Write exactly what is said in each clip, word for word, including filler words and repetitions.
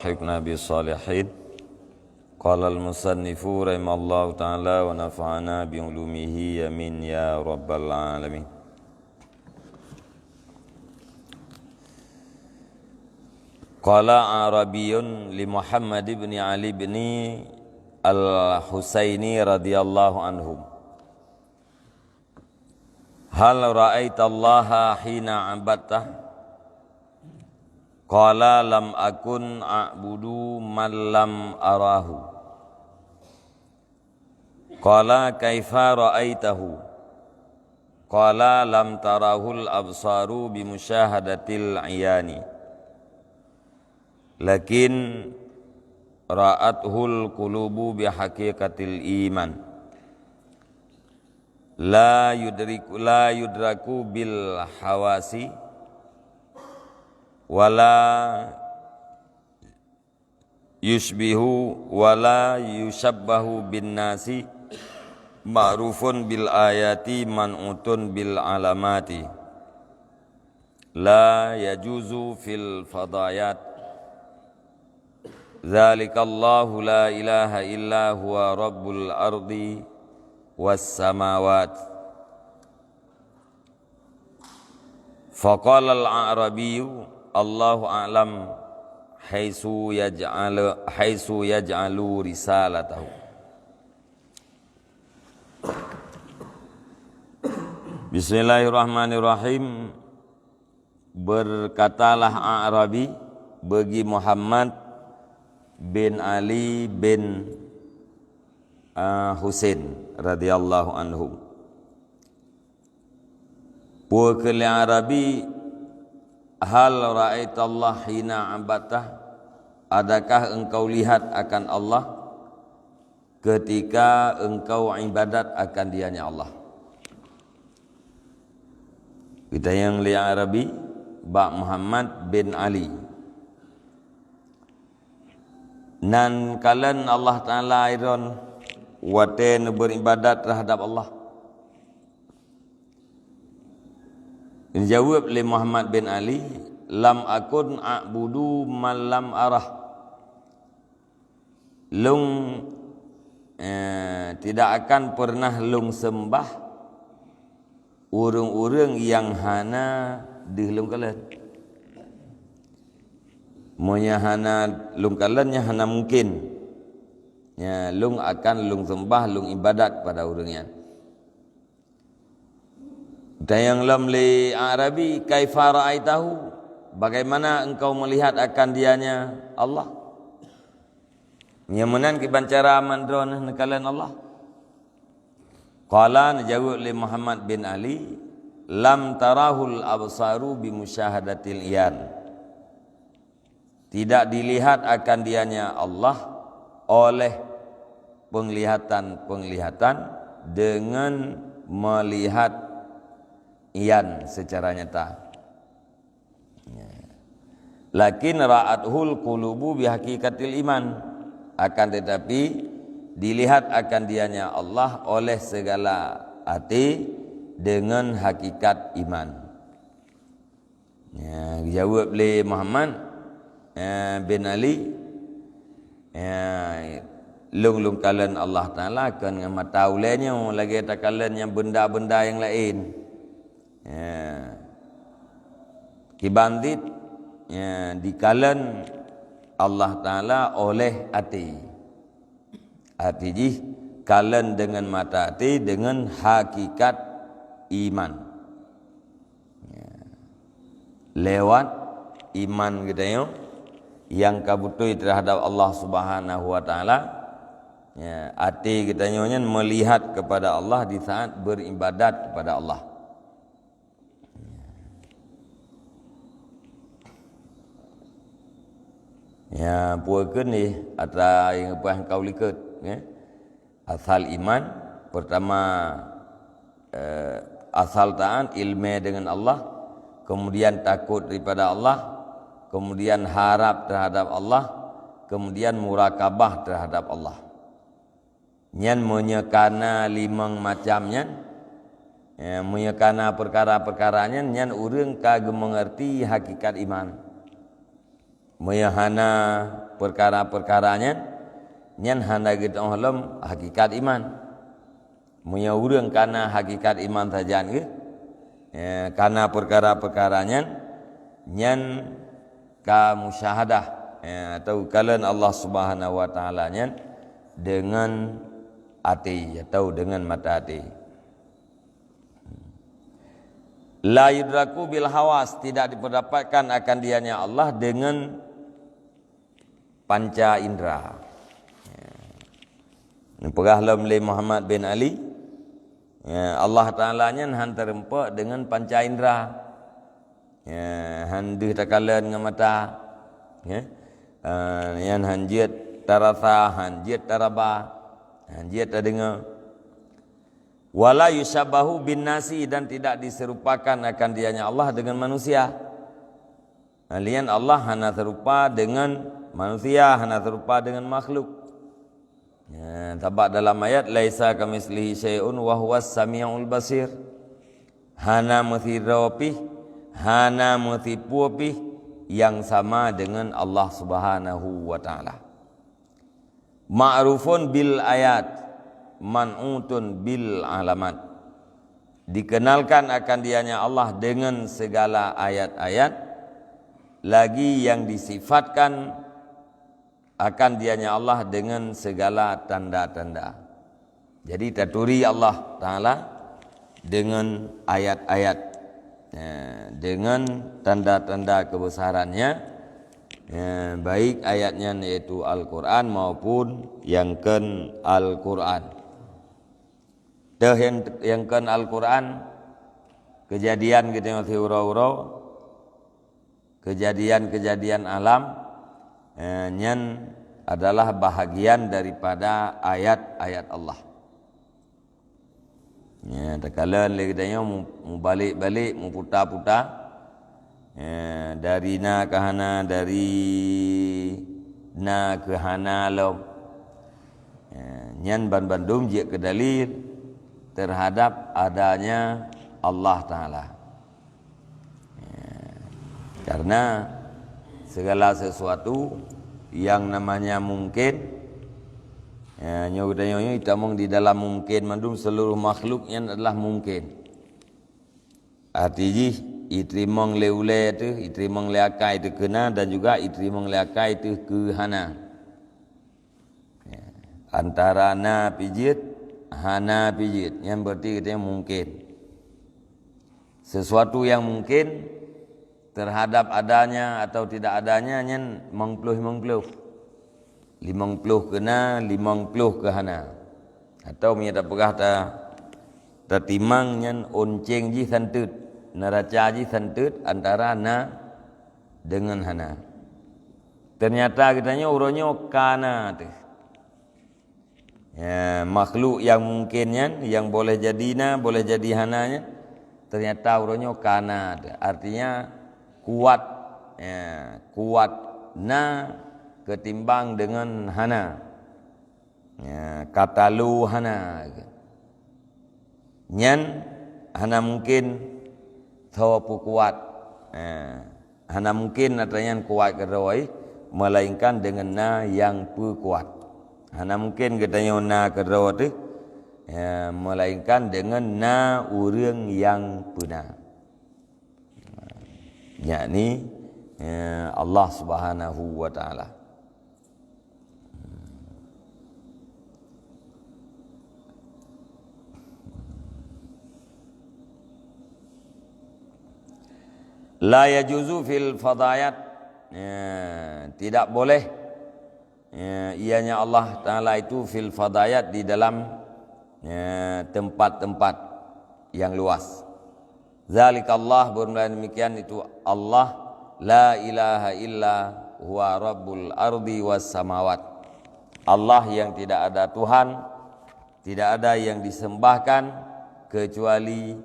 Alhiqna bis salihin. Qala al-musannifu rahimallahu ta'ala wa nafa'ana bi ulumihi, amin ya rabbal alamin. Qala Arabiyyun li Muhammad ibn Ali ibn Al-Husaini radhiyallahu anhum, "Hal ra'aitallaha hina abadta?" Qala, "Lam akun a'budu man lam arahu." Qala, "Kaifa ra'aitahu?" Qala, "Lam tarahul absaru bi musyahadatil iyani, lakin ra'athul qulubu bi haqiqatil iman. La yudriku, la yudraku bil hawasi, wala yusybihu, wala yusyabbahu bin nasi, ma'rufun bil ayati, man'utun bil alamati. La yajuzu fil fadayat. Dzalikallahu la ilaha illa huwa rabbul ardi was samawat." Faqala al-A'rabiyyu, "Allahu a'lam haitsu yaj'alu, haitsu yaj'alu risalatahu." Bismillahirrahmanirrahim. Berkatalah A'rabi bagi Muhammad bin Ali bin, ah, Husain radhiyallahu anhu. Peue kheun lé A'rabi, "Hal ra'aitallah hina abadta?" Adakah engkau lihat akan Allah ketika engkau ibadat akan Dia-Nya Allah? Geutanyong lé A'rabi bak Muhammad bin Ali. Nan kalon Allah Taala iron watée neuberibadat terhadap Allah. Geujaweueb lé Muhammad bin Ali, "Lam akun a'budu man lam arah." Lôn, eh, tidak akan pernah lôn sembah ureuëng-ureuëng nyang hana deuh lôn kalon. Meunyoe hana lôn kalon, nyan hana mungken. Nyan lôn akan lôn sembah, lôn ibadat kepada ureuëng nyan. Geutanyong lom lé A'rabi, "Kaifa ra'aitahu?" Bagaimana engkau melihat akan Dia-Nya Allah? Nyan meunan kiban cara mandroe neukalon Allah. Qala, neujaweueb lé Muhammad bin Ali, "Lam tarahul absaru bi musyahadatil iyan." Tidak dilihat akan Dia-Nya Allah oleh penglihatan-penglihatan dengan melihat iyan secara nyata. Ya. "Lakin ra'athul qulubu bi haqiqatil iman." Akan tetapi, dilihat akan Dia-Nya Allah oleh segala hati dengan hakikat iman. Ya, geujaweueb lé Muhammad, eh, bin Ali, ya, lôn, lôn kalon Allah Taala kon ngon mata ulée nyoe lagée takalon nyang benda-benda nyang laén. Ya. Kiban cit, ya, dikalon Allah Taala oleh até. Arti jih, kalon deungon mata até, deungon hakikat iman. Ya. Lewat iman geutanyoe nyang ka beutôi terhadap Allah Subhanahu wa Taala, ya, até geutanyoe nyan melihat kepada Allah di saat beribadat kepada Allah. Ya, peue kheun nih atra nyang peugah kau likot, ya. Asal iman, pertama, eh, asal taat, iéleumé deungon Allah, kemudian takot daripada Allah, kemudian harap terhadap Allah, kemudian murakabah terhadap Allah. Nyan meunyoe kana limong macam nyan, ya, meunyoe kana peukara-peukara nyan, nyan ureuëng ka geumeungeurti hakikat iman. Meunyoe hana peukara-peukara nyan, nyan hana geutanyoe lom hakikat iman. Meunyoe ureuëng kana hakikat iman sajan geuh, ya, kana peukara-peukara nyan, nyan ka musyahadah, ya, atau kalon Allah Subhanahu wa Taala nyan deungon até atau deungon mata até. La yudraku bil hawas, tidak diperdapatkan akan dianya Allah dengan panca indera. Ya. Neupeugah lom lé Muhammad bin Ali, ya, Allah Taala nyan han teurumpok deungon panca indera. Ya, han deuh takalon ngon mata. Ya. Ah, nyan han jeuet tarasa, han jeuet taraba, han jeuet tadeungoe. Wala yusyabahu bin nasi, dan tidak diserupakan akan dianya Allah dengan manusia. Halian Allah hana serupa dengan manusia, hana serupa dengan makhluk. Ya, sabab dalam ayat, "Laisa kamitslihi syai'un wa huwas samiul basir." Hana meusidroe pih, hana meusipu pih yang sama dengan Allah Subhanahu wa Taala. Ma'rufun bil ayat, man'utun bil alamat. Dikenalkan akan dianya Allah dengan segala ayat-ayat, lagi yang disifatkan akan dianya Allah dengan segala tanda-tanda. Jadi, taturi Allah Taala dengan ayat-ayat, ya, dengan tanda-tanda kebesaran-Nya, ya, baik ayat nyan yaitu Al-Quran maupun nyang kon Al-Quran. Teuh nyang, nyang kon Al-Quran, keujadian geutanyoe siuroe-uroe, keujadian-keujadian alam, eh, nyan adalah bahagian daripada ayat-ayat Allah. Ya, takalon lé geutanyoe mu-, mubalek-balek, muputa-puta, ya, dari na keu hana, dari na keu hana lom. Ya, nyan ban-bandum jeuet keu dalil terhadap adanya Allah Taala. Ya. Karena segala sesuatu yang namanya mungkin, ya, nyoe geutanyoe nyoe itamong di dalam mungkin mandum, seluruh makhluk nyan adalah mungkin. Arti jih, iteurimong lé ulée teuh, iteurimong lé akai teuh keu na, dan juga iteurimong lé akai teuh keu hana. Ya. Antara na pih jeuet, hana pih jeuet. Nyan berarti geutanyoe mungkin. Sesuatu yang mungkin terhadap adanya atau tidak adanya nyan limong ploh limong ploh. Limong ploh keu na, limong ploh keu hana. Atau meunyoe tapeugah ta-, tatimang nyan onceng jih santeut, naraca jih santeut antara na deungon hana. Teunyata geutanyoe uroe nyoe ka na teuh. Ya, makhluk yang mungkin nyan, yang boleh jadi na, boleh jadi hana nyan, teunyata uroe nyoe ka na teuh. Artinya kuat, ya, kuat na keutimbang deungon hana. Ya, ka talu hana. Nyan hana mungkin tho peukuat. Ha, hana mungkin atra nyan kuat keudroe, melainkan deungon na nyang peukuat. Hana mungkin geutanyoe na keudroe teuh, ya, melainkan deungon na ureuëng nyang peuna. Yakni, ya, Allah Subhanahu wa Taala. La yajuzu fil fadayat, ya, tidak boleh, ya, ianya Allah Taala itu fil fadayat, di dalam, ya, tempat-tempat yang luas. Zalikallah, bermula demikian itu Allah, la ilaha illa huwa rabbul ardi was samawat. Allah yang tidak ada Tuhan, tidak ada yang disembahkan kecuali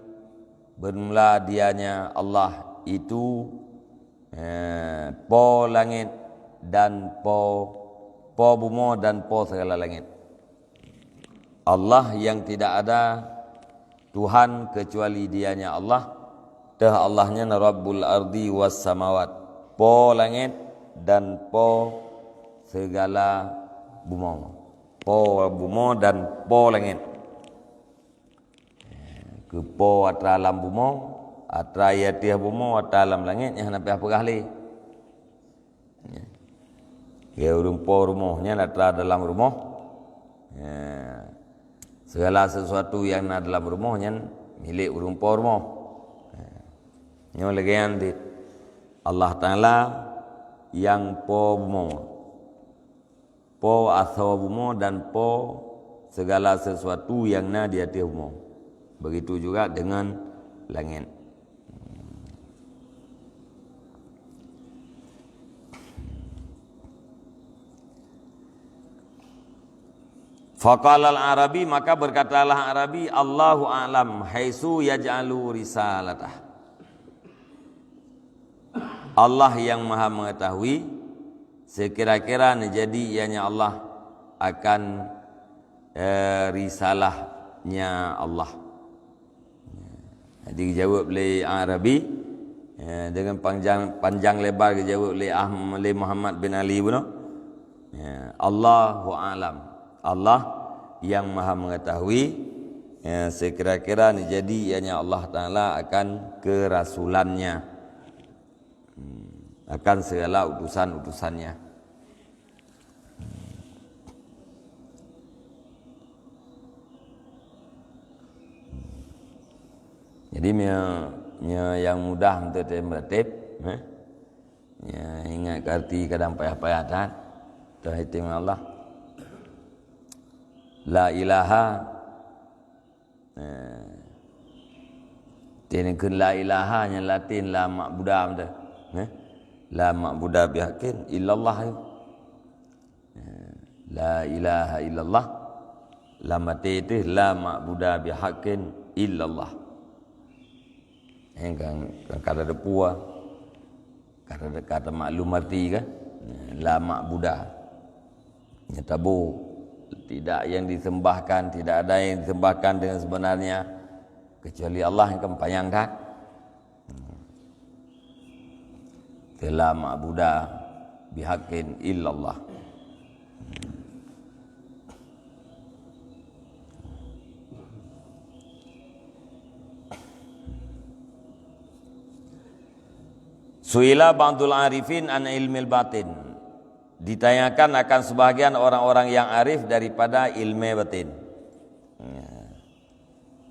bermula dianya Allah itu, eh, po langit dan po, po bumoe dan po segala langit. Allah yang tidak ada Tuhan kecuali dianya Allah, teuh Allah nyan Rabbul Ardi was Samawat, po langét dan Po segala bumoe. Po bumoe dan Po langét. Keu Po atra lam bumoe, atra i ateueh bumoe, atra lam langét, nyan hana payah peugah lé. Ya. Keu ureuëng Po rumoh, nyan atra dalam rumoh. Ya. Segala sesuatu nyang na dalam rumoh nyan milék ureuëng Po rumoh. Ya. Nyoe lagée nyan cit. Allah Taala nyang Po bumoe. Po asoe bumoe dan Po segala sesuatu nyang na di ateueh bumoe. Begitu juga dengan langét. Faqala al-Arabi, maka berkatalah Arabi, "Allahu a'lam haitsu yaj'alu risalatah." Allah yang Maha Mengetahui sekira-kira neujadi ianya Allah akan, eh, risalahnya Allah. Jadi geujaweueb lé Arabi, eh, dengan panjang, panjang lebar geujaweueb lé Ahm-, lé Muhammad bin Ali bunoe. Ya, Allahu a'lam. Allah yang Maha Mengetahui, ya, sekira-kira neujadi ianya Allah Taala akan kerasulannya. Hmm, akan segala utusan-utusannya. Jadi, meunyoe, meunyoe nyang mudah untuk teumeuratéb, eh? Ya, ingat keu arti kadang payah-payah that. Teuh item Allah. La ilaha. Eh. Teuh kheun la ilaha nyang Latin la ma'buda beutôi. Eh? La ma'buda bihaqqin illallah. La ilaha illallah. Lam até teuh la ma'buda bihaqqin illallah. Eh, kan, kan kada deupue. Kada, kada maklum arti kan? La ma'buda. Nyata bu, tidak yang disembahkan, tidak ada yang disembahkan dengan sebenarnya kecuali Allah, yang kan panyang that. Teula ma'buda bihaqqin illallah. Su'ila ba'dul arifin an ilmil batin. Ditanyakan akan sebahagian orang-orang yang arif daripada ilmu batin. Ya.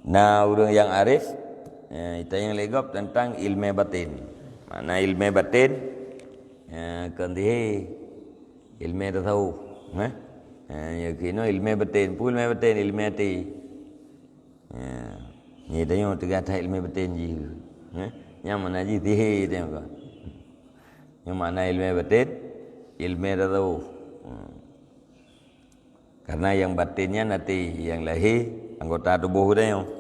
Na ureuëng nyang arif, eh, itanyong lé gob teuntang ilmu batin. Makna ilmu batin, eh, kon teuh ilmu tasawuf, eh? Eh, ya keunoe ilmu batin, peue ilmu batin, ilmu até. Eh, nyan tanyoe teuga that ilmu batin jih. Eh? Nyang makna jih sihé tanyoe kon. Nyang makna ilmu batin, ilmu tasawuf. Hmm. Karena nyang batin nyan até, nyang lahé anggota tuboh geutanyoe.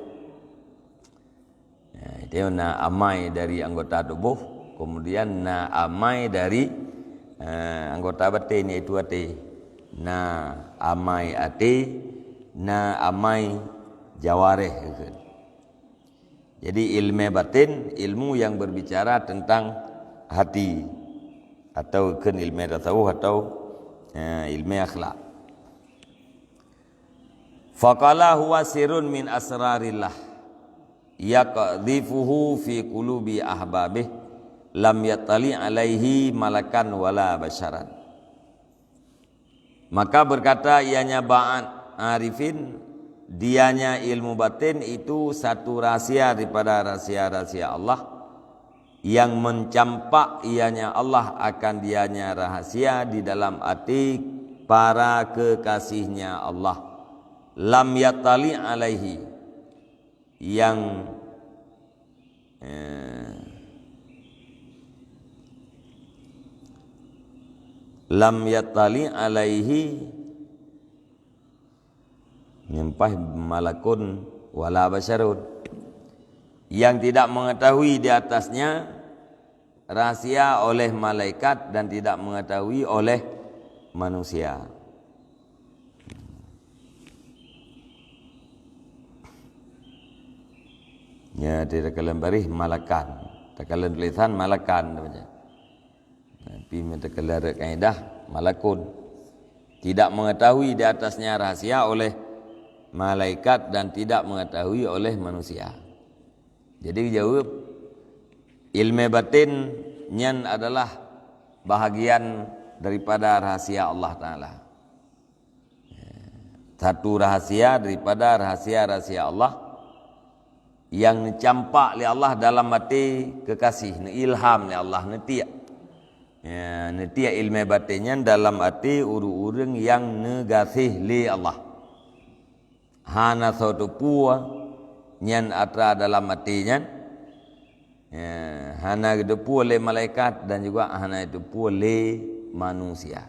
Ya, itu na amai dari anggota tuboh, kemudian na amai dari, eh, anggota batin, yaitu até. Na amai até, na amai jawareh. Jadi, ilmu batin, ilmu yang berbicara tentang hati, atau kheun ilmu tasawuf atau, eh, ilmu akhlak. Faqala huwa sirrun min asrarillah yaqdhifuhu fi qulubi ahbabih lam yattali alaihi malakan wala basyaran. Maka berkata ianya ba'an arifin, dianya ilmu batin itu satu rahasia daripada rahasia-rahasia Allah, yang mencampak ianya Allah akan dianya rahasia di dalam hati para kekasihnya Allah. Lam yattali alaihi, yang, eh, lam yattali alaihi, nyan paih malakun wala basyarun, yang tidak mengetahui di atasnya rahasia oleh malaikat dan tidak mengetahui oleh manusia. Ya, di takalon bareh malakan. Takalon tulisan malakan, namanya. Tapi meuteukeularot kaidah malakut. Tidak mengetahui di atasnya rahasia oleh malaikat dan tidak mengetahui oleh manusia. Jadi jaweueb, ilmu batin nyan adalah bahagian daripada rahasia Allah Taala. Satu rahasia daripada rahasia-rahasia Allah yang neucampak lé Allah dalam até keukasih, neuilham lé Allah, neutiek. Ya, neutiek ilmu batin nyan dalam até ureuëng-ureuëng nyang neugaséh lé Allah. Hana soe teupeu nyan atra dalam até nyan, ya, hana geuteupeue lé malaikat dan juga hana geuteupeue lé manusia.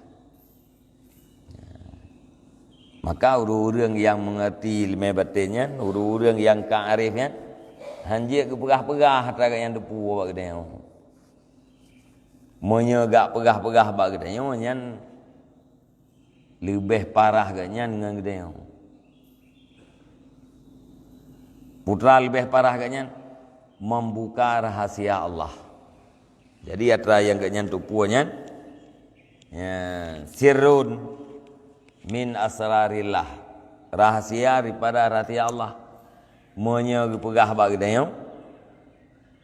Maka ureuëng-ureuëng nyang meungerti ilmu batin nyan, ureuëng-ureuëng nyang ka arif nyan, hanjeuet geupeugah-peugah atra nyang teupeue bak geutanyoe. Meunyoe gak peugah-peugah bak geutanyoe nyan leubeh parah geuh nyan ngon geutanyoe. Putra leubeh parah geuh nyan membuka rahasia Allah. Jadi atra nyang geuh nyan teupeue nyan, ya, sirrun min asrarillah, rahasia daripada rahasia Allah. Meunyoe geupeugah bak geutanyoe,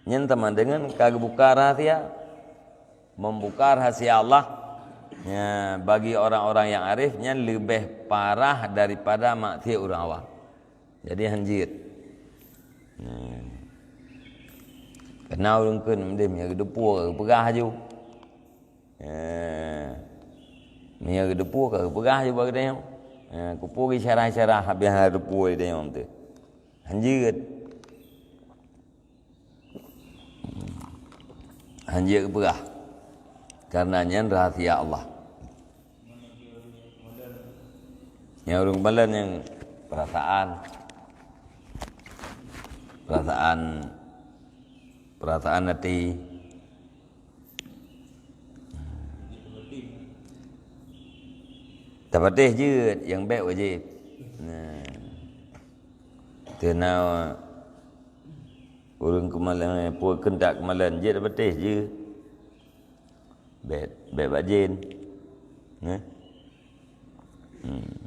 nyan teuma deungon ka geubuka rahasia. Membuka rahasia Allah, ya, bagi orang-orang yang arif nyan leubeh parah daripada maksiat ureuëng awam. Jadi hanjeuet. Hmm. Kena ureuëng kheun meudeungoe meunyoe geuteupeue ka geupeugah aju. Eh, meunyoe geuteupeue ka geupeugah aju bak geutanyoe. Eh, kupeue isyarah-isyarah habéh hana teupeue geutanyoe teuh. Hanjeuet. Hanjeuet geupeugah. Karena nyan rahasia Allah. Nyang ureuëng keumalon nyang perasaan, perasaan, perasaan hati. Tapatéh jeuet, nyang bék wajéb. Nah. Teuna ureuëng keumalon, peue keundak keumalon, jeuet tapatéh jeuet. Bék, bék bak jén. Neh. Hmm.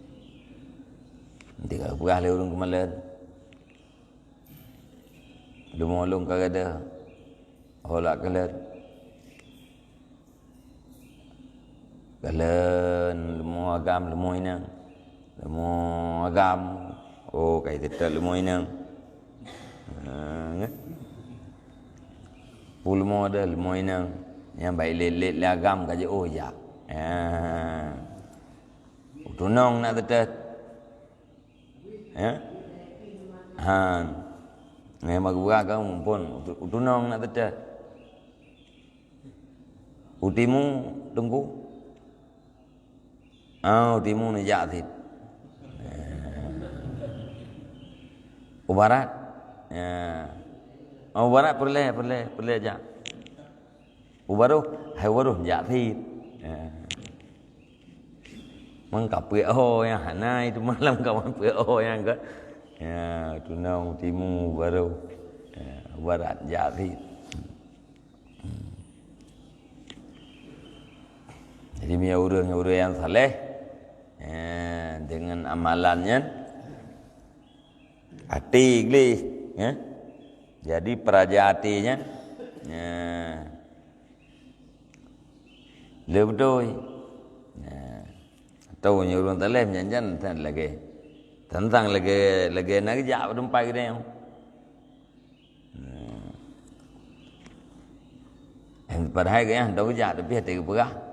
Nanti ka geupeugah lé ureuëng keumalon. Leumo lôn ka gadôh. Ho lak kalon. Kalon leumo agam, leumo inong. Leumo agam, oh, ka jiteutot leumo inong. Ha, nyoe. Peue leumo deuh, leumo inong. Nyang bai lét-lét lé agam ka jiôh jak. Ha. Utunong nak teutot. Ya? Han. Ngai magura ka muphom, utu-, utunong nak teutot. U timu, Teungku. Ah, u timu neujak cit. U barat. Ya. Ah, u barat peureulée, peureulée, peureulée jak. U baroh, hai u baroh jak cit. Ya. Mang ka peuet ho nyang hana, itu malam ka mang peuet ho nyang ka. Ya, tunong timu u baroh. Ya, u barat jak cit. Jadi, meunyoe ureuëng-ureuëng nyang saleh, eh, deungon amalan nyan, até gleh, eh. Jadi, peuraja até nyan, eh, le beutôi. Nah, atau meunyoe ureuëng saleh nyan, nyan tan lagée, tantang lagée, lagée na geujak bak teumpat geutanyoe. Hmm. Padahai gobnyan hana geujak, tapi até geupeugah,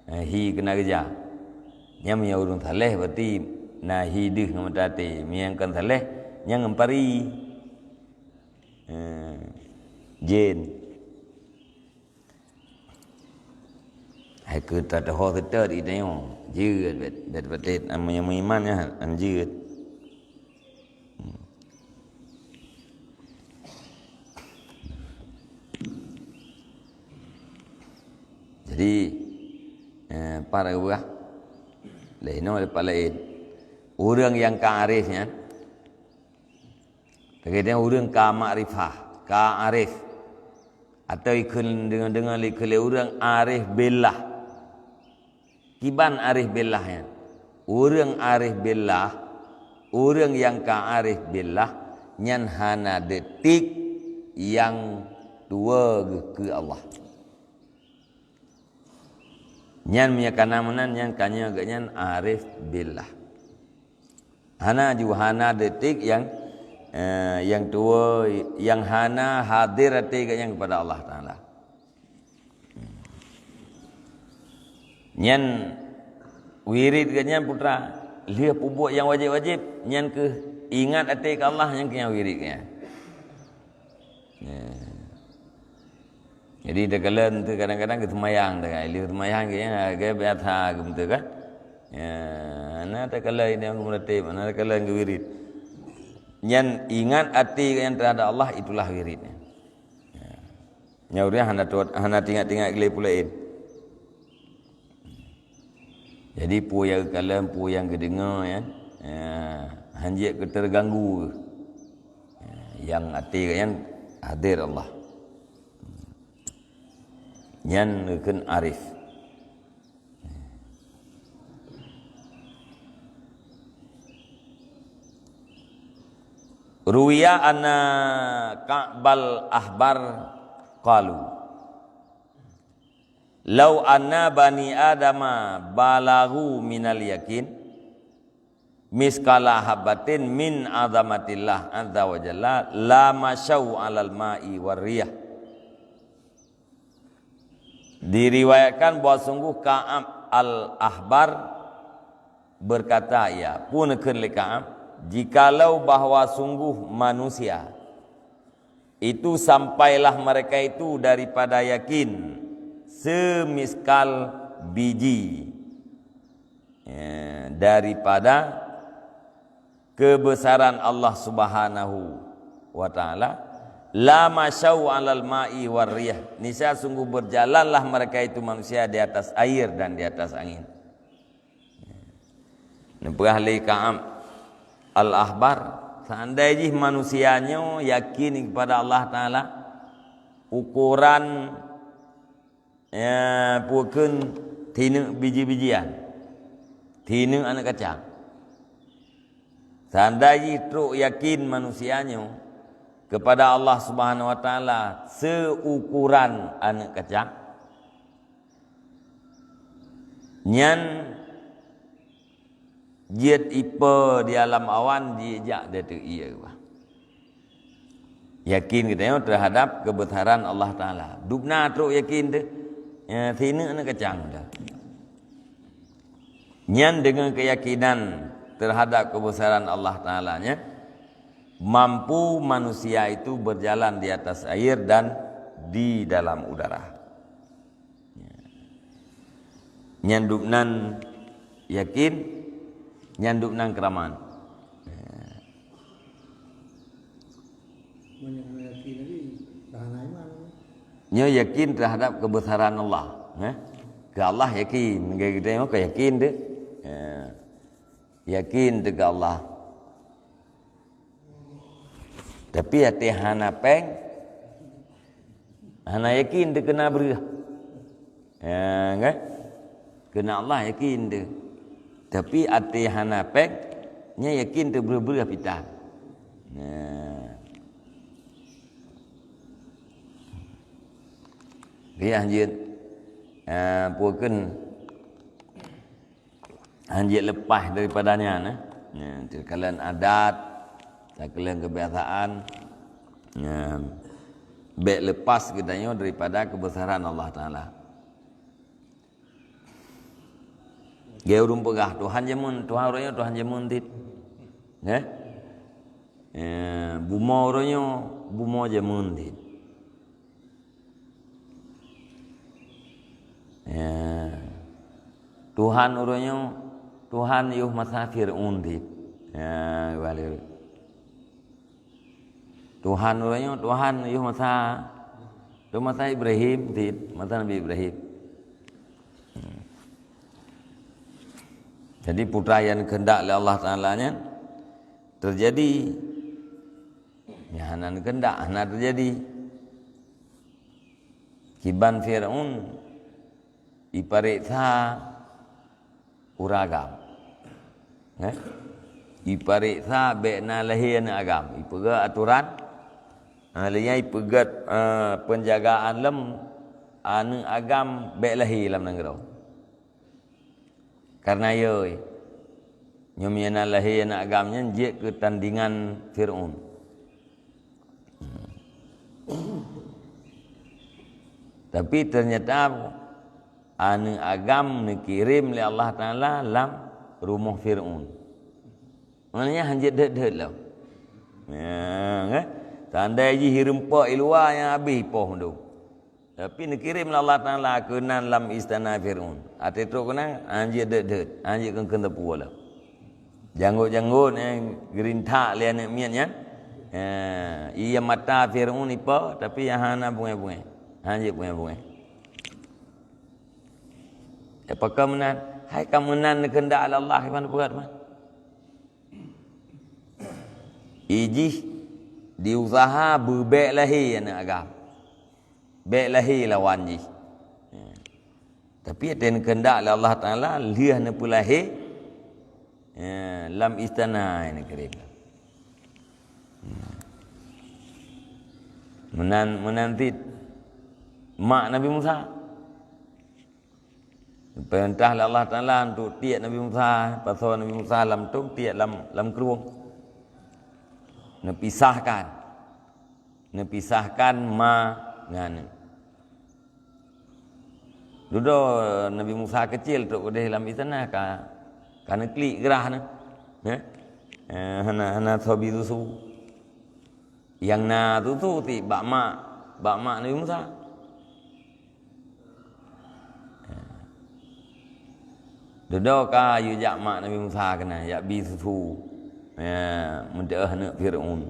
eh, hi keunan geujak. Nyan meunyoe ureuëng saleh, berarti na hi deuh ngon mata até. Meunyoe kon saleh, nyan ngon pari. Eh, jén. Hai keu tatuho seutôt geutanyoe, jeuet bet, bet patet, meunyoe meuiman nyan, han jeuet. Jadi, eh, pat geupeugah, lé inoe leupah laén. Ureuëng nyang ka arif nyan, lagée nyan ureuëng ka makrifah, ka arif. Atau ikheun deungoe-deungoe lé keu lé ureuëng arif billah. Kiban arif billah nyan? Ureuëng arif billah, ureuëng nyang ka arif billah, nyan hana detik nyang tuwoe geuh keu Allah. Nyan meunyoe ka na meunan, nyan ka nyoe geuhnyan arif billah. Hana ju, hana detik nyang, eh, nyang tuwoe, nyang hana hadir até geuhnyan keupada Allah Taala. Nyan wirid geuhnyan putra, lheueh peubuet nyang wajéb-wajéb, nyan keuh ingat até keu Allah, nyan keuh nyang wirid geuhnyan. Ya. Jadi takalon tu kadang-kadang geuseumayang, takalon lheueh seumayang geuhnyan, agak biasa geumeute kan. Ya, na takalon ini nyang geumeuratéb, na takalon geuwirid. Nyan ingat até geuhnyan terhadap Allah, itulah wiridnya. Ya. Nyan ureuëng hana tuat, hana tingat-tingat geuh lé peue laén. Jadi peue nyang geukalon, peue nyang geudeungoe, ya, ya, hanjeuet keu teuganggu. Ya, nyang até geuhnyan hadir Allah. Nyan geukheun arif. Ruwiya anna Ka'bal Ahbar qalu, "Lau anna bani Adama balaghu minal yakin misqala habatin min azamatillah azza wa jalla la masyau alal ma'i war riyah." Diriwayatkan bahwa sungguh Ka'ab Al-Ahbar berkata, ia pun kheun lé Ka'ab, "Jikalau bahwa sungguh manusia itu sampailah mereka itu daripada yakin semiskal biji, ya, daripada kebesaran Allah Subhanahu wa Ta'ala, la masyau alal ma'i war riyah, niscaya sungguh berjalanlah mereka itu manusia di atas air dan di atas angin." Neupeugah lé Ka'ab Al-Ahbar, seandai jih manusia nyoe yakin kepada Allah Ta'ala, ukuran, ya, peue kheun, tineuk biji-bijian, tineuk aneuëk kacang. Seandai jih trok yakin manusia nyoe kepada Allah Subhanahu wa Ta'ala seukuran aneuëk kacang, nyan jeuet ipe di alam awan, jijak di ateueh ié bah. Yakin geutanyoe terhadap kebesaran Allah Ta'ala. Dubna trok yakin teuh, ya, sineuk na kacang teuh. Nyan deungon keyakinan terhadap kebesaran Allah Ta'ala nyan, mampu manusia itu berjalan di atas air dan di dalam udara. Nyan dubnan yakin, nyan dubnan keuraman. Meunyoe hana yakin lagi, dah hana iman. Nyoe yakin terhadap kebesaran Allah, eh? Keu Allah yakin, geutanyoe ka yakin teuh. Ya. Yakin teuh keu Allah. Tapi até hana péng, hana yakin teuh keu na breueh. Ya, kan? Keu na Allah yakin teuh. Tapi até hana péng, nyan yakin teuh breueh-breueh pih tan. Nah. Riah jeuet, ah, peue kheun, hanjeuet leupah daripada nyan, eh. Nyan, takalon adat, takalon kebiasaan, nyan, bék leupah geutanyoe daripada kebesaran Allah Ta'ala. Geu ureuëng peugah, "Tuhan jameun, Tuhan uroe nyoe, Tuhan jameun cit." Eh? Eh, bumoe uroe nyoe, bumoe jameun cit. Ya. Tuhan uroe nyoe, Tuhan yoh masa Fir'aun cit. Ya, balik. Tuhan uroe nyoe, Tuhan yoh masa, yoh masa Ibrahim cit, masa Nabi Ibrahim. Jadi, peue nyang kehendak lé Allah Ta'ala nyan terjadi. Nyang hana kehendak, hana terjadi. Kiban Fir'aun ipareksa ureueng agam. Eh? Ipareksa bék na lahé aneuëk agam. Ipeugét aturan, ha, lheueh nyan ipeugét, eh, peunjagaan lom aneuëk agam bék lahé lam nanggroe. Kareuna yoi, nyoe meunyo na lahé aneuëk agam nyan jeuet keu tandingan Fir'aun. Tapi teunyata aneuëk agam neukirém lé Allah Taala lam rumoh Fir'aun. Maknanya hanjeuet deuet-deuet lom. Ya, kan? Tandai jih hireuen po i luwa nyang habéh poh mandum. Tapi neukirém lé Allah Taala keunan lam istana Fir'aun. Até trok keunan, hanjeuet deuet-deuet, hanjeuet keun-keun teupeu lom. Janggot-janggot, eh, geurintak lé aneuëk miet nyan. Eh, iya mata Fir'aun ipo, tapi hana bungée-bungée. Hanjeuet bungée-bungée. Eh, pakon meunan? Hai ka meunan neukheundak lé Allah, iban peugah teuma. Ijih diusaha beubék lahé aneuëk agam. Bék lahé lawan jih. Tapi até neukheundak lé Allah Taala lheueh neupeulahé, ya, lam istana neukirém. Meunan, meunan cit mak Nabi Musa. Peurintah lé Allah Taala untuk tiek Nabi Musa, pasoe Nabi Musa lam tông, tiek lam, lam krueng. Neupisahkan. Neupisahkan ma ngon aneuëk. Dudoe Nabi Musa keucil trok keudeh lam istana ka, ka neuklik grah na. Eh? Eh, hana, hana soe bi susu. Nyang na susu ti bak mak, bak mak Nabi Musa. Dudoe ka yue jak mak Nabi Musa keunan, jak bi susu. Ya, meudeuh aneuëk Fir'aun.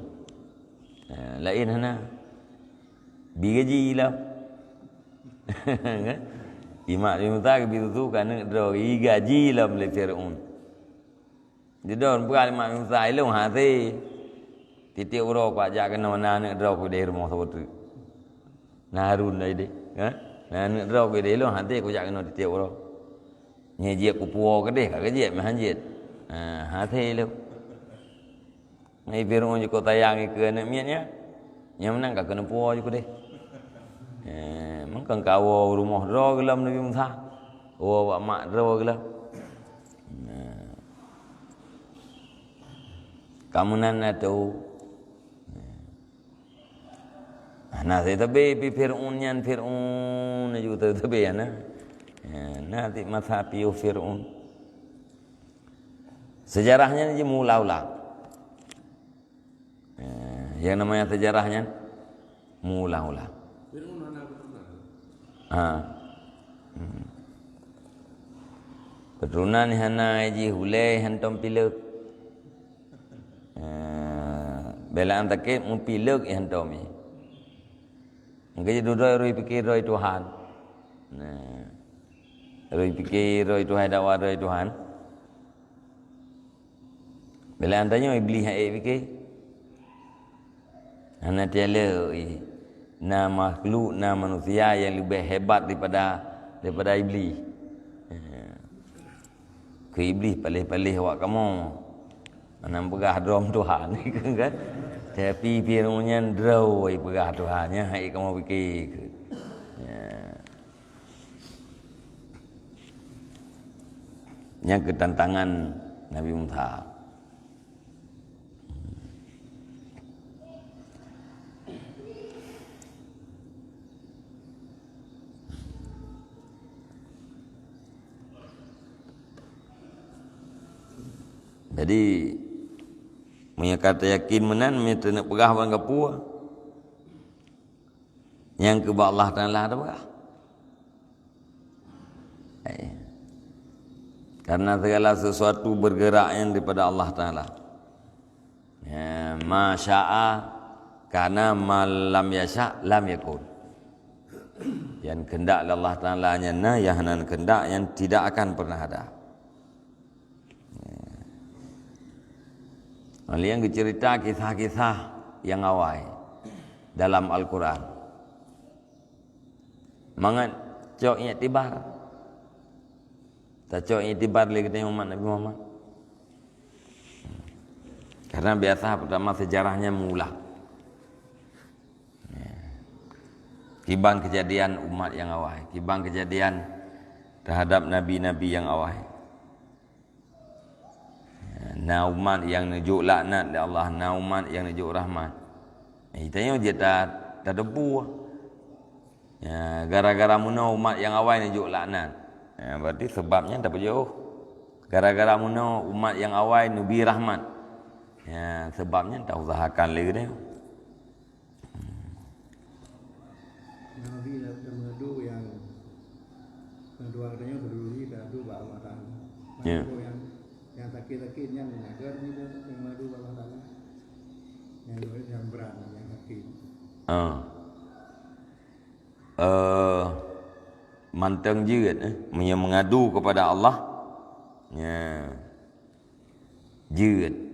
Ya, laén hana. Bi gaji lom. Kan? Imak Nabi Musa geubi susu keu aneuëk droe, i gaji lom lé Fir'aun. Jidon peugah lé mak Musa, "Ilong hase. Tieb-tieb uroe kujak keunoe na aneuëk droe kudeh rumoh saboh teuk. Na Harun dai deh, ha? Na aneuëk droe kudeh ilong hase kujak keunoe tieb-tieb uroe. Nyoe jeuet kupuwoe keudeh, ka jeuet meuhan jeuet. Ha, hase ilong." Ngai Fir'aun jikok sayang keu aneuëk miet nyan. Nyang meunan ka keuneuk puwoe jikok deh. Eh, meukeun ka woe rumoh droe geulom Nabi Musa. Woe bak mak droe geulom. Nah. Ka meunan na teu. Nah, na sabe pi Fir'aun nyan Fir'aun ju sabe na. Ya, na ti masa piôh Fir'aun. Sejarah nyan jimula ulang. Eh, yang namanya sejarah nyan mula ulang. Ha. Hmm. Keuturonan hana jih ulée hantom pileuk. Eh, beulaan takét meupileuk hantom jih. Mungken jih dudoe rui pike droe Tuhan. Nah. Rui pike droe Tuhan, dakwa droe Tuhan. Bila tanyoe Iblih hana ék pike. Hana tiale, na makhluk, na manusia yang lebih hebat daripada, daripada Iblih. Keu Iblih paléh-paléh awak kamoe. Hana peugah droe Tuhan, kan? Tapi Fir'aun nyan droe peugah Tuhan, nyan hai kamoe pike. Ya. Nyang keu tantangan Nabi Musa. Jadi, meunyoe ka tayakin meunan, meunyoe taneuk peugah ban gapeue, nyang keu bak Allah Taala tapeugah. Eh. Karena segala sesuatu bergerak yang daripada Allah Taala. Ya, ma syaa kana, ma lam yasya lam yakun. Yang kehendak Allah Taala nyan na, yang hana kehendak nyan tidak akan pernah ada. Ya. Lalu yang cerita kisah-kisah yang awai dalam Al-Quran. Mangat cok iktibar. Tacok iktibar lé geutanyoe umat Nabi Muhammad. Karena biasa pertama sejarahnya mengulang. Ya. Kiban kejadian umat nyang awai, kiban kejadian terhadap nabi-nabi nyang awai. Ya, na umat nyang neujok laknat lé Allah, na umat nyang neujok rahmat. Eh, tanyoe jeuet ta-, tateupeue. Ya, gara-gara meunoe umat nyang awai neujok laknat. Ya, berarti sebab nyan tapeujeuet. Gara-gara meunoe umat nyang awai neubri rahmat. Ya, sebab nyan tausahakan lé geutanyoe. Nabi dah mengadu yang kedua katanya, kedua ni dah adu bak Allah Taala. Ya. Yang, yang sakit-sakit nyan, ada ni yang mengadu bak Allah Taala. Yang, yang berat, yang sakit. Ah. Eh, mantong jeuet, eh, meunyoe mengadu kepada Allah, ya, jeuet.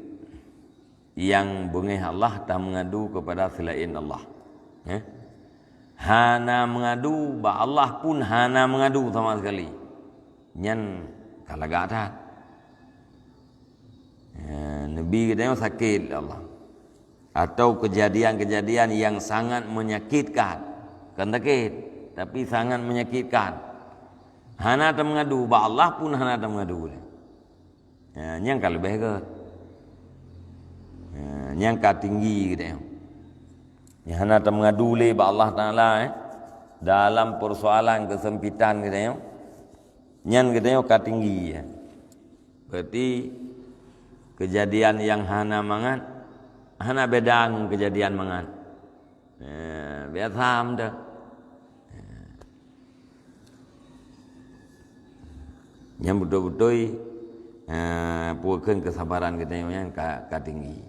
Nyang beungéh Allah tamengadu kepada selain Allah. Eh? Hana mengadu, bak Allah pun hana mengadu sama sekali. Nyan ka lagak that. Eh, Nabi geutanyoe sakét lé Allah. Atau kejadian-kejadian yang sangat menyakitkan. Kan sakét, tapi sangat menyakitkan. Hana tamengadu, bak Allah pun hana tamengadu. Ya, nyang ka leubeh gét. Ya, nyang ka tinggi geutanyoe. Nyang hana tamengadu lé bak Allah Taala, eh, dalam persoalan kesempitan geutanyoe. Nyan geutanyoe ka tinggi, ya. Berarti kejadian nyang hana mangat, hana beda ngon kejadian mangat. Eh, biasa meudah. Nyang beutôi-beutôi, eh, peue kheun kesabaran geutanyoe nyan ka, ka tinggi.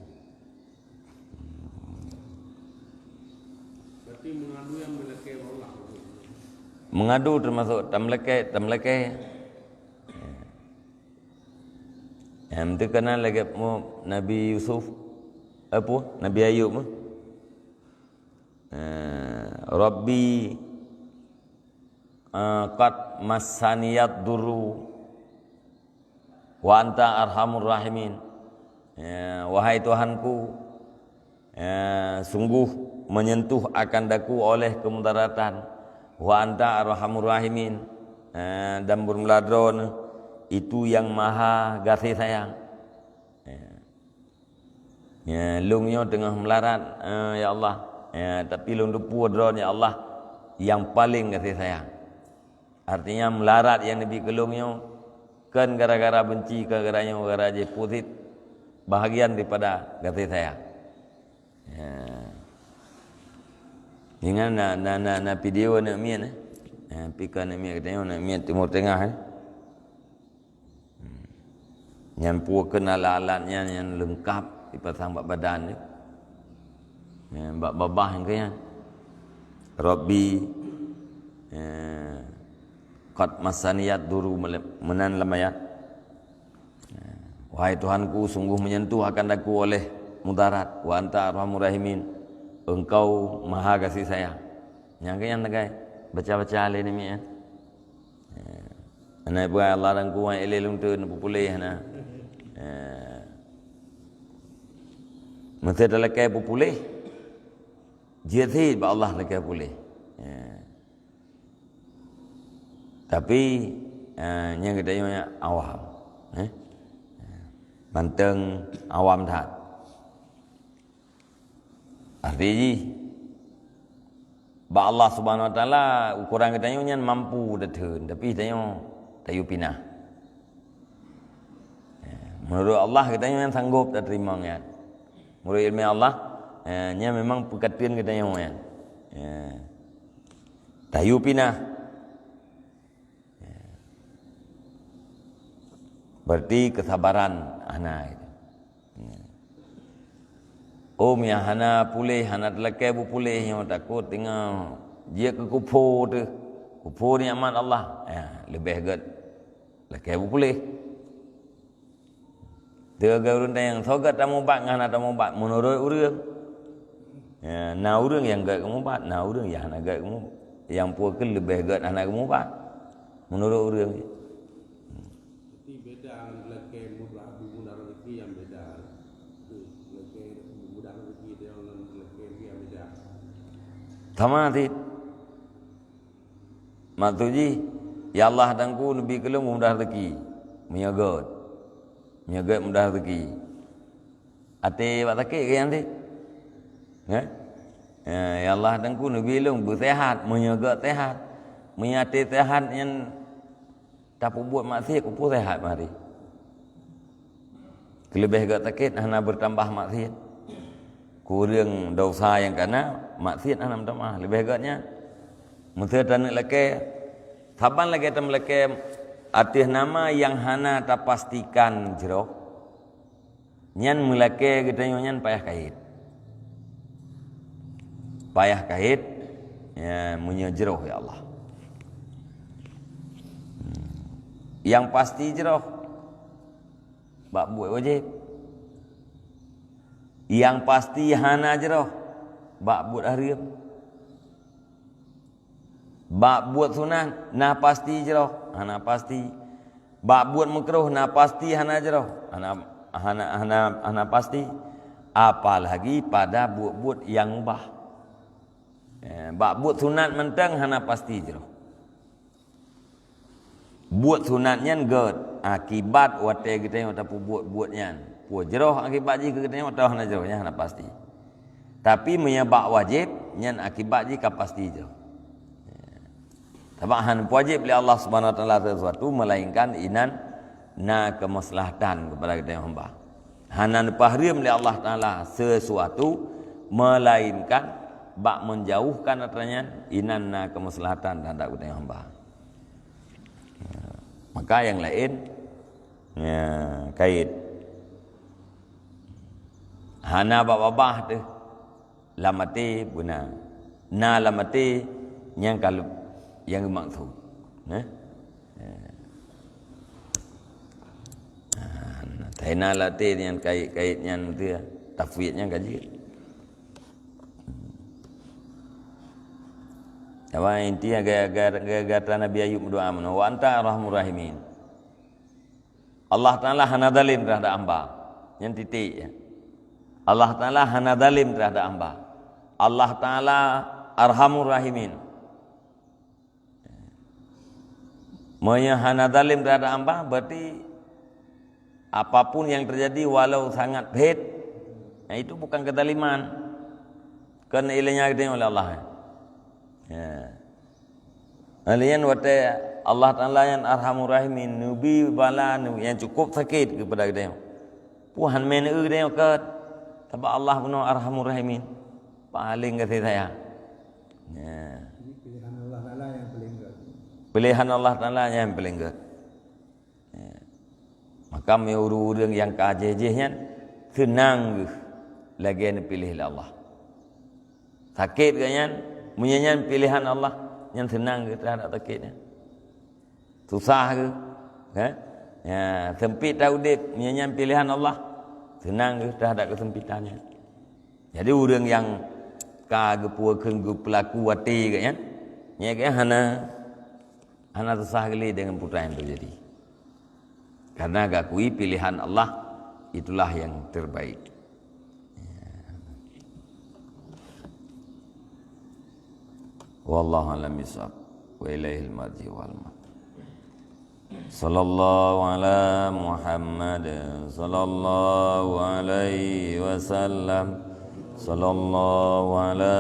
Berarti mengadu yang meulakée Allah. Mengadu termasuk tameulakée, tameulakée. Em, teuka na lagée mu-, Nabi Yusuf, eh, peue? Nabi Ayub, eh? Eh, Rabbi, eh, qad massaniyad durru wa anta arhamur rahimin. Ya, wahai Tuhanku, eh, sungguh menyentuh akan daku oleh kemudaratan. Wa anta arhamur rahimin. Eh, dan beureulah droeneuh itu yang maha gaséh sayang. Ya. Ya, lôn nyoe teungoh meularat, eh, ya Allah. Ya, tapi lôn teupeue droeneuh, ya Allah, nyang paleng gaséh sayang. Artinya, meularat nyang neubi keu lôn nyoe, kon gara-gara benci, kon gara nyoe, gara jih pusit bahagian daripada gaséh sayang. Ya. Ingat na, na, na, na video aneuk miet, eh? Ya, pika aneuk miet geutanyoe, aneuk miet Timur Tengah, eh? Hmm. Nyan peue kheun alat-alat nyan, nyan leungkap dipasang bak badan jih. Ya, bak babah nyang keu nyan. Rabbi, ya, qad massaniyad durru mele-, meunan lam ayat. Ya, wahai Tuhanku, sungguh menyentuh akan daku oleh mudarat, wa anta arhamur rahimin, Engkau maha gaséh sayang. Nyang keu nyan tagai, baca-baca lé namiet nyan. Ya. Hana peue Allah dan kuat ilée lôn teun peupuléh hana. Ya. Meusé talakée peupuléh, jeuet cit bak Allah lakée puléh. Ya. Tapi, eh, nyang geutanyoe awam. Eh? Mantong awam that. Arti jih, bak Allah Subhanahu Wa Taala, ukoran geutanyoe nyan mampu tatheun, tapi tanyoe tayue pinah. Ya, menurut Allah, geutanyoe nyan sanggop tateurimong nyan. Menurut ilmu Allah, ya, nyan memang peukateun geutanyoe nyan. Ya. Tayue pinah. Ya. Berarti kesabaran hana. Ya. Oh, meunyo hana puléh, hana talakée beupuléh, nyoe takot teungoh jeuet keu kuphô teuh. Kuphô nikmat Allah. Ya, leubeh gét lakée beupuléh. Teuga ureuëng tanyong, soe gét tamubat ngon hana tamubat meunurot ureuëng. Ya, na ureuëng nyang gét keumubat, na ureuëng nyang hana gét keumubat. Nyang peue keuh leubeh gét hana geumubat, meunurot ureuëng. Jadi beda ngon lakée mudah, mudah rezeki nyang beda. Lakée mudah rezeki deungon lakée nyang beda. Sama cit. Maksud jih, "Ya Allah, Tuhanku, neubi keu lôn mudah rezeki." Meunyoe gét. Meunyoe gét mudah rezeki. Até bak sakét keu nyan deh. Ya? Ya, "Ya Allah, Tuhanku, neubi lôn beuseuhat." Meunyoe gét seuhat. Meunyoe até seuhat nyan tapeubuet maksiat, keupeue seuhat maté. Keuleubeh gét sakét hana beutambah maksiat. Kureueng dosa nyang kana, maksiat hana meutamah. Leubeh gét nyan. Meusé taneuk lakée, saban lagée tameulakée ateueh nama nyang hana tapastikan jroh, nyan meulakée geutanyoe nyan payah kayét. Payah kayét, ya, meunyoe jroh, ya Allah. Nyang pasti jroh, bak buet wajéb. Nyang pasti hana jroh, bak buet hareuem. Bak buet sunat, na pasti jroh, hana pasti. Bak buet meukruh, na pasti hana jroh, hana, hana, hana, hana pasti. Apalagi pada buet-buet nyang mubah. Eh, bak buet sunat mantong hana pasti jroh. Buet sunat nyan gét, akibat watée geutanyoe tapeubuet buet nyan. Peue jroh akibat jih keu geutanyoe atawa hana jroh, nyan hana pasti. Tapi meunyoe bak wajéb, nyan akibat jih ka pasti jroh. Sabab hana peuwajéb lé Allah Subhanahu Wa Taala sesuatu, melainkan inan na keumaslahatan keupada geutanyoe hamba. Hana neupahareuem lé Allah Taala sesuatu, melainkan bak menjauhkan atra nyan, inan na keumaslahatan teuhadap geutanyoe hamba. Maka nyang laén, ya, kayét. Hana bak babah teuh. Lam até beuna. Na lam até nyang ka lheueh, nyang geumaksud. Nah. Nah, hana lam até nyang kayét-kayét nyan beutôi. Tafwid nyan ka jeuet. Apa inti gara-gara Nabi Ayub meudoa meunoe, "Wa anta arhamur rahimin." Allah Taala hana zalim terhadap hamba. Nyan titik, ya. Allah Taala hana zalim terhadap hamba. Allah Taala arhamur rahimin. Meunyoe hana zalim terhadap hamba, berarti apapun yang terjadi, walau sangat phet, nah, itu bukan kezaliman. Keuneuk ilée nyan geudeungoe lé Allah. Ya. Laén watée Allah Taala nyang Arhamur Rahimin neubi bala nyang cukup sakét keupada geutanyoe. Peue han meuneue geutanyoe keu, sabab Allah bunoe Arhamur Rahimin, paléng gaséh sayang. Ya. Jadi, pilihan Allah Taala nyang paléng gét. Pilihan Allah Taala nyang paléng gét. Ya. Maka, meunyoe ureuëng-ureuëng nyang ka jéh-jéh nyan, seunang geuh lagée neupiléh lé Allah. Sakét geuh nyan, meunyoe nyan piléhan Allah, nyan seunang geuh teuhadap sakét nyan. Susah geuh, kan? Ya, seumpit that udeb, meunyoe nyan piléhan Allah, seunang geuh teuhadap keuseumpitan nyan. Jadi, ureuëng nyang ka geupeu-, kheun geupeulaku até geuh nyan, nyan geuh hana, hana susah geuh lé deungon peue nyang teujadi. Karena geuakui pilihan Allah itulah yang terbaik. Wallahu a'lam bishawab. Wa ilaihil marji wal ma'ab. Sallallahu ala Muhammad. Sallallahu alaihi wasallam. Sallallahu ala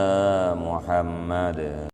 Muhammad.